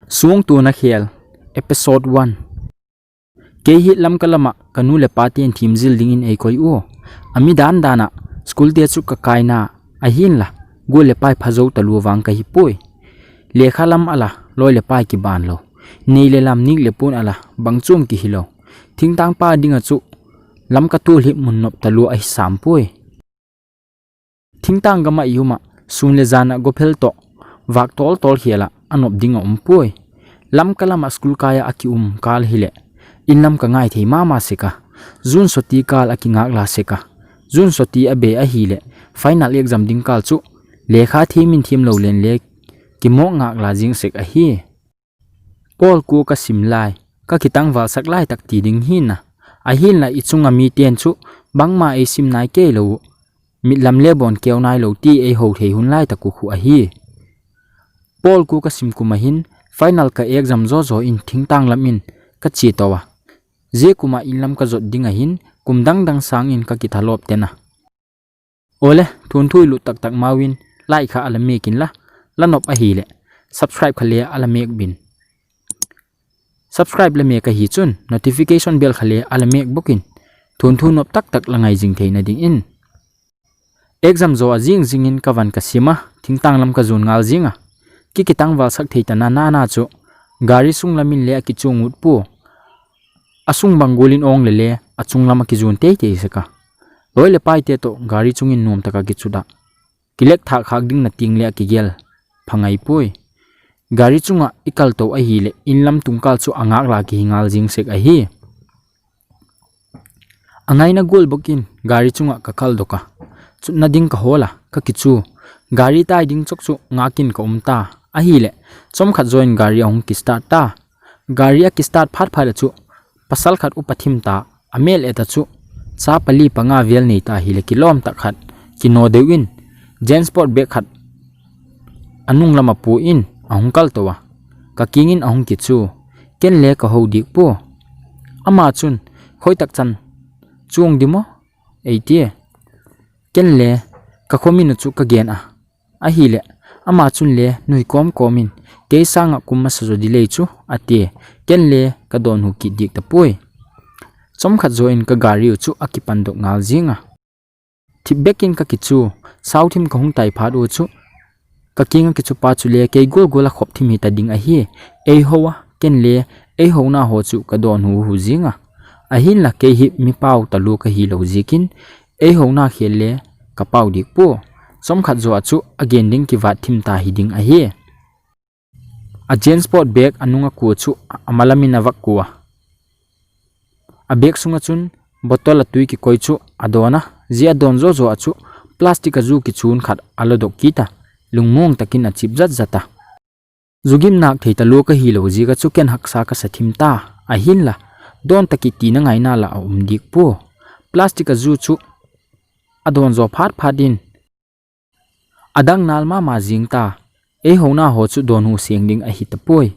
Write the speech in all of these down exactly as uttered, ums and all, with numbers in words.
Sungtuna khel, episode one. Kei hi Lamka lama kanu le pa ten themjil dingin eikoi u. Ami dandan a school te chu kakaina ahinla, gol le pai phajou talou vang kahipoi. Lekha lam ala loi le pai kiban lou, nei le lam nik le pun ala bangchom kihilou, thingtang pa dinga chu Lamka tulhip mun nop talou ahi sampoi. Thingtang gama i uma, sun le jana gophel toh vak toltol khela anop ding aumpoi. Lamka lama school kaiya akium kal hile, in lam kangai thei mama seka. Jun soti kal akingakla seka. Jun soti abei ahile, final exam ding kal chu lekha themin them lou len le kimo ngakla jing sek ahi. Paul ku kasim lai, kakitangvalsak laitak ti ding hina. Ahinla ichunga miten chu bangma eisim nai keilou, mitlam le bon keu nailou ti eihou thei hun laitak u khu ahi. Paul ku kasim kum ahin, final ka exam jojo in thingtang lamin kache tou a. Jeh kuma in lam kajot ding ahin, kum dangdang sangin kakithalop tena. Ole, thunthu ilut taktak mauvin, like kha ala mekin la, lanop ahile subscribe kha le ala mek bin. Subscribe la mek ahi chun notification bell kha le ala mek bokin, thunthu nop taktak la ngai jing theina dingin. Exam jo ajing jingin kavan kasima, thingtang lam kajon ngal jinga, kikitangvalsak thei tana nana chu gari sung lamin le akichung utpo. Asung bang golin ong lele, achung lam akijon teitei seka. Loi le pai te toh gari chungin nom taka kichuda, kilek thak khak ding nating le akigel phangaipoi. Gari chunga ikal tou ahile, in lam tungkal chu angakla kihingal jing sek ahi. Angaina gol bokin gari chunga kakal doka, chutna ding kahola kakichu. Gari tai ding chok chu ngakin kaumta ahile, chomkhat join gari ahung kistart ta. Gari akistart phat phat le chu pasal khat upa thim ta, amel eta chu cha pali panga vel nei ta hile kilom tak khat kino deuin, Jansport bag khat anung lama puin ahung kal tou a, kakingin ahung kichu. Ken le kahou dikpo. Ama chun, khoitak chan chung dimo, eiti. Ken le kakhomin u chu kagen a. Ahile, ama chun le nui komkomin, kei sanga kum masa jo dilei chu, ati. Ken le kadonhu kit dik tapoi. Chomkhat join kagari u chu akipandok ngal jinga. Thip bekin kakichu, sauthim kahung tai phat u chu, kakinga kichupa chu le kei golgol a khop thim hita ding ahi. Eihou a, ken le eihouna ho chu kadonhu hu jinga. Ahinla kei hi mipau talou kahilou jikin, eihouna khel le kapau dikpo. Chomkhat jo a chu agen ding kivat thim ta hiding ahi. A Jansport bag anunga ku chu amalamin avak ku a. A bag sunga chun bottle a tui kikoi chu adona, ji adon jojo a chu plastic a ju kichun khat aladok kita, lungmong takin achip jat jata. Ju gim nak thei talou kahilou jika chu ken haksa kasa thim ta, ahinla, don taki tina ngaina la aum dikpo. Plastic a ju chu adon jo phat phat in, adang nal mama jing ta, eihouna ho chu donhu seng ding ahi tapoi.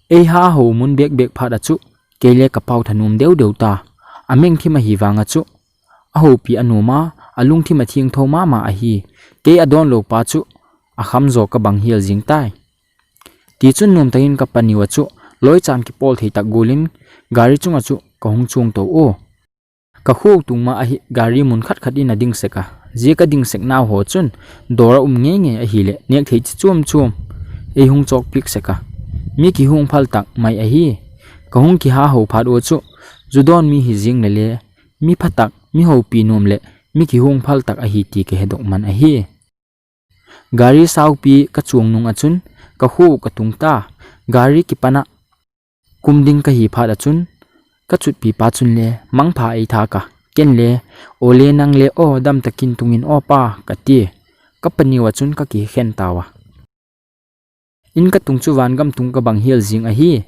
Eiha hou mun bek bek phat a chu, kei le kapau thanom deu deu ta, ameng thim ahi vanga chu, ahoupi anom a, alungthim atheng tho mama ahi, kei adon lou pa chu, akham jo kabang hial jing tai. Tichun nom takin kapaniu a chu, loi chan kipol thei tak golin, gari chunga chu kahung chung tou u. Ka khou tung ma ahi gari mun khat khat in a ding sek a. Zia ka ding sek nau ho chun dawr a um ngei ngei ahile, nek thei chi chuam chuam ei hung chawk piak sek a. Mi kihung phal tak mai ahi. Ka hung kiha ho phat u chu, zu dawn mi hi zing le le, mi pha tak, mi hopi nuam le mi kihung phal tak ahi ti ka hedok man ahi. Gari saupi ka chuang nung a chun ka khou ka tung ta. Gari kipan a kum ding ka hi phat a chun ka chutpi pa chun le mangpha ei tha ka. Ken le, "Aw le nang le aw, dam takin tung in aw pa," ka ti. Ka paniu a chun ka kikhen tau a. Inn ka tung chu van gam tung ka bang hial zing ahi.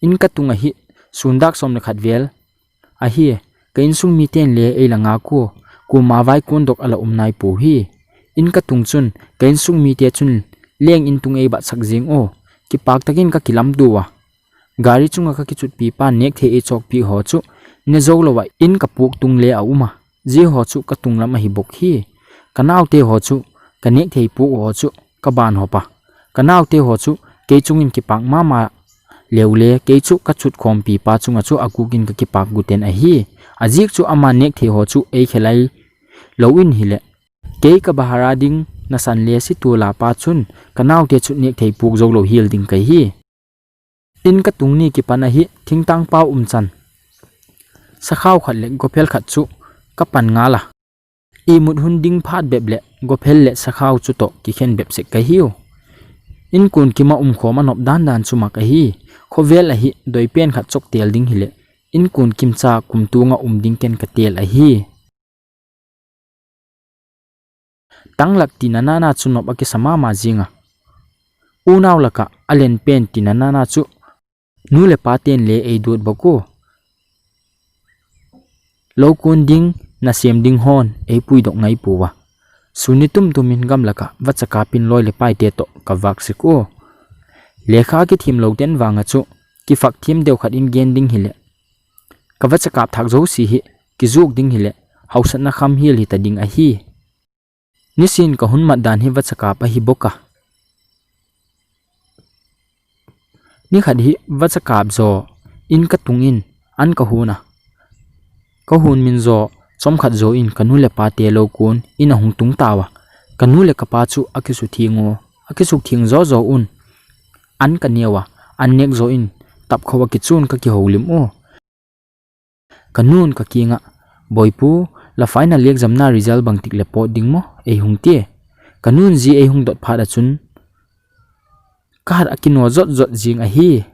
Inn ka tung ahi, sun dak sawm le khat vel ahi. Ka insung miten le ei la ngak u, kuama vai kuan dawk a la um nai pu hi. Inn ka tung chun ka insung mite chun leng inn tung ei batsak zing u. Kipak takin ka kilam du a. Gari chunga ka kichutpi pan nek thei ei chawkpi ho chu ne zo lo a inn ka puak tung le a um a. Zia ho chu ka tung lam ahi bawk hi. Ka naute ho chu ka nek thei puak ho chu ka ban hawp a. Ka naute ho chu Kei chungin kipak mama leu le, kei chu ka chutkhompi pa chunga chu agukin ka kipak guten ahi. Ajik chu ama nek thei ho chu ei khelai lou in hile, kei ka bahara ding nasan le si tu la pa chun ka naute chu nek thei puk zo lo hil ding kai hi. In ka tung ni kipan ahi, thingtang pau um chan. Sakhau khat le gophel khat chu ka pan ngal a. Imut hun ding phat bep le gophel le sakhau chu toh kikhen bep sek ka hiu. In kun kima um khom a nop dan dan chu mak ahi. Khovel ahi, doi pen khat chok tel ding hile, in kun kim cha kum tunga um ding ken ka tel ahi. Tanglak tina nana chu nop a kisa mama jinga. Unau laka a len pen tina nana chu nu le pa ten le ei dut bok u. Lo kun ding, na sem ding hon ei pui dok ngai pu a. Suni tum tumin gam laka vachakap in loi le pai te toh ka vak sik u. Lekha kithim lo ten vanga chu kifak thim deu khat in gen ding hile, ka vachakap thak zo si hi kijuk ding hile, hausatna kham hil hita ding ahi. Nisin ka hun mat dan hi vachakap ahi bok a. Ni khat hi vachakap zo in ka tung in an ka hun a. Ka hun min zo chomkhat zo in ka nu le pa te lo kun in a hung tung tau a. Ka nu le ka pa chu a kisuk thing u, a kisuk thing zo zo un. An ka neu a, an nek zo in tap kho a kichun ka kiholim u. Ka nun ka kinga, "Boipu, la final exam na result bang tik le pot ding mo?" ei hung ti. Ka nun ji ei hung dot phat a chun, ka hat a kino zot zot jing ahi.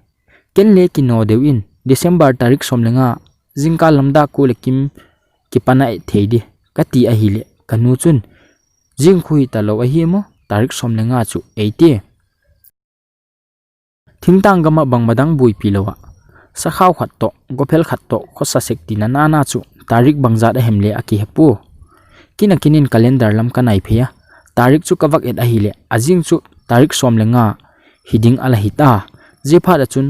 Ken le kino deu in, "December tarik som le nga, jingkal lam dak ko le kim kipan a et thei di," ka ti ahile, ka nu chun, "Jing khu hita lo ahi mo, tarik som le nga chu," ei ti. Thingtang gam a bangma dang buipi lo a, sakhau khat toh, gophel khat toh, khosa sek tina nana chu tarik bang jat a hem le a kihe pu. Kin a kin in calendar lam ka nai phei a, tarik chu ka vak et ahile, a jing chu tarik som le nga hi ding a la hi ta. Ji phat a chun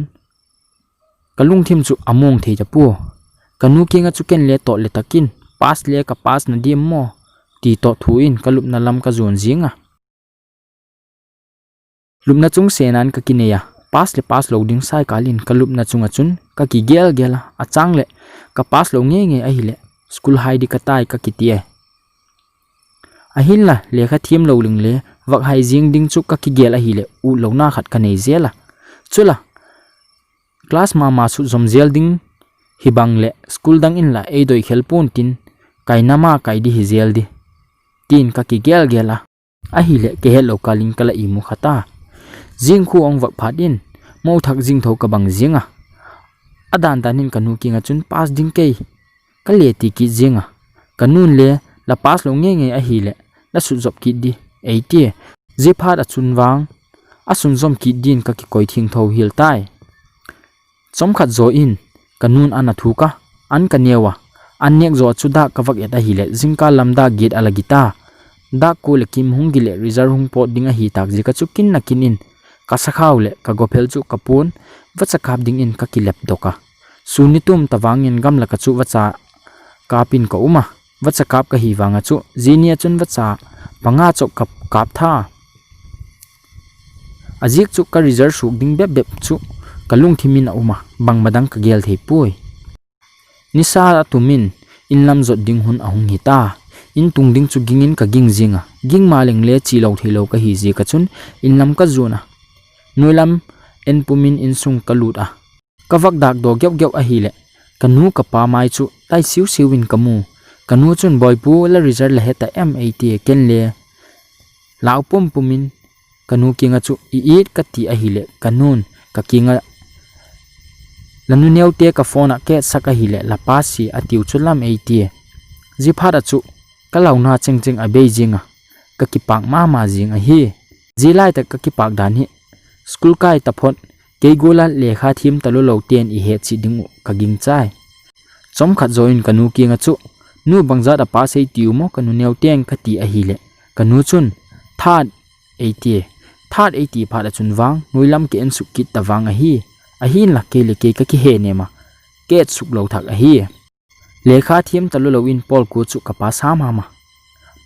ka lungthim chu a mong thei ta pu. Ka nu kinga chu ken le toh le takin, "Pass le ka pass na diam mo?" ti toh thu in ka lupna lam ka jon jing a. Lupna chung senan ka kinei a, pass le pass lo ding sai kal in ka lupna chunga chun ka kigel gel a, a chang le ka pass lo nge nge ahile, school hai di ka tai ka kiti e. Ahinla, lekha thim lo ling le, vak hai jing ding chu ka kigel ahile, u lo na khat ka nei jel a. Chula, class mama chu zom jel ding hi bang le, school dang in la ei doi khel pun tin, kai nama kai di hi jel di, tin ka kigel gel a. Ahile, ke het lo kal in ka la imu khat a. Jing khu ong vak phat in, mo thak jing tho ka bang jing a. A dan dan in ka nu kinga chun pass ding kei, ka le ti kit jing a. Ka nun le, "La pass lo nge nge ahile, la sut zop kit di," ei ti. Ji phat a chun vang, a sun zom kit din ka kikoi thing tho hil tai. Chomkhat zo in, ka nun an a thuk a, an ka neu a, an nek zo a chu dak ka vak et ahile, jingkal lam dak git a la git a. Dak ko le kim hung gi le result hung pot ding ahi tak ji ka chu kin na kin in, ka sakhau le ka gophel chu ka pun, vachakap ding in ka kilep dok a. Suni tum ta vang in gam la ka chu vachakap in ka um a. Vachakap ka hi vang a chu, ji ni a chun vacha panga chok ka kap tha. A jik chu ka result suk ding bep bep chu ka lungthim in a um a, bangma dang ka gel thei pui. Nisa a tum in, in lam zot ding hun a hung hi ta. In tung ding chu ging in ka ging jing a, ging ma leng le chi lo thei lo ka hi ji ka chun, in lam ka zun a. Noi lam en pum in in sung ka lut a. Ka vak dak do geuh geuh ahile, ka nu ka pa mai chu tai siu siu in ka mu. Ka nu chun, "Boipu, la result la he ta em?" ei ti a, ken le lau pum pum in ka nu kinga chu i it ka ti ahile, ka nun ka kinga, "La nu neu te ka phone a ke sak ahile, la pass si a tiu chu lam," ei ti a. Ji phat a chu ka launa cheng cheng a bei jing a, ka kipak mama jing ahi. Ji lai tak ka kipak dan hi, school kai ta phot, kei gula lekha thim ta lo lo ten i het chi ding u ka ging chai. Chomkhat zo in ka nu kinga chu, "Nu, bang jat a pass ei tiu mo ka nu neu ten?" ka ti ahile, ka nu chun, "Third," ei ti. Third ei ti phat a chun vang, noi lam ke en suk kit ta vang ahi. Ahin la kei le kei ka kihe ne ma, ke et suk lo thak ahi. Lekha thim ta lo lo in pol ku chu ka pass ham ham a.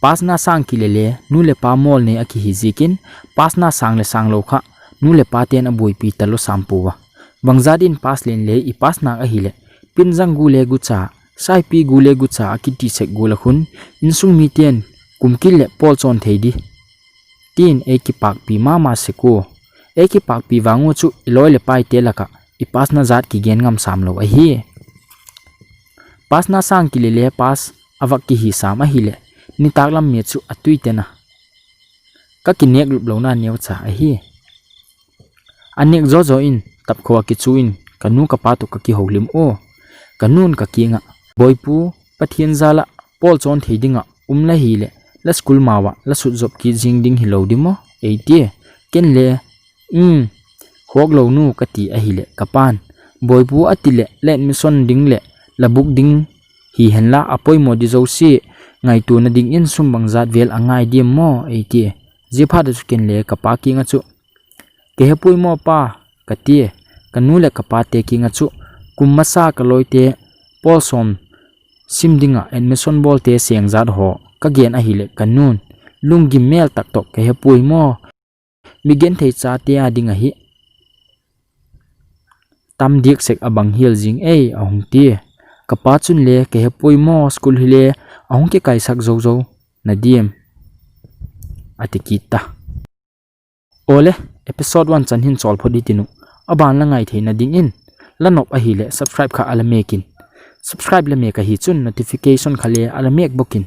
Pass na sang ki le le, nu le pa mol nei a ki hi jikin, pass na sang le sang lo kha, Nu le pa ten aboipi talou sam pouva. Bangzat in pass len le i pass nak ahile, pinjang gu le gucha, saipi gu le gucha akiti sek gu la khun, insung miten kum kit le pol chon thei di, tin eikipakpi mama sek u. Eikipakpi vang u chu i loi le pai te laka i pass na jat kigen ngam sam lou ahi. Pass na sang kile le pass avak kihi sam ahile, nitak lam mi chu atui tena. Ka kinek lup louna neocha ahi. Anek jojo in, tapkho akichu in, kanu kapa toh kakihoulim u. Kanun kakinga, Boipu, Pathen jala pol chon thei dinga um la hile, la school mawa la sut jop kit jing ding hilou dimo, eiti. Ken le, um, hok lou nu kati ahile, kapan, Boipu atile, la admission ding le, la book ding hihen la, apoimo di jouse ngaito na dingin sum bangzat vel angai dimo, eiti. Jiphat a chu ken le kapa kinga chu, kehepoi mo pa, kati. Kanu le kapa te kinga chu, kum masa kaloi te, pol som sim dinga admission bol te seng jat ho kagen ahile, kanun, lunggim mel tak toh, kehepoi mo, mi genthei chate a ding ahi. Tam dik sek abang hial jing ei, ahung ti. Kapa chun le, kehepoi mo, school hile ahung kikaisak jojo na dim, ati kit ta. Ole, episode one chan hin chol phot di tinu. Aban la ngai thei na dingin, la nop ahile subscribe kha ala mekin. Subscribe la mek ahi chun notification kha le ala mek bokin.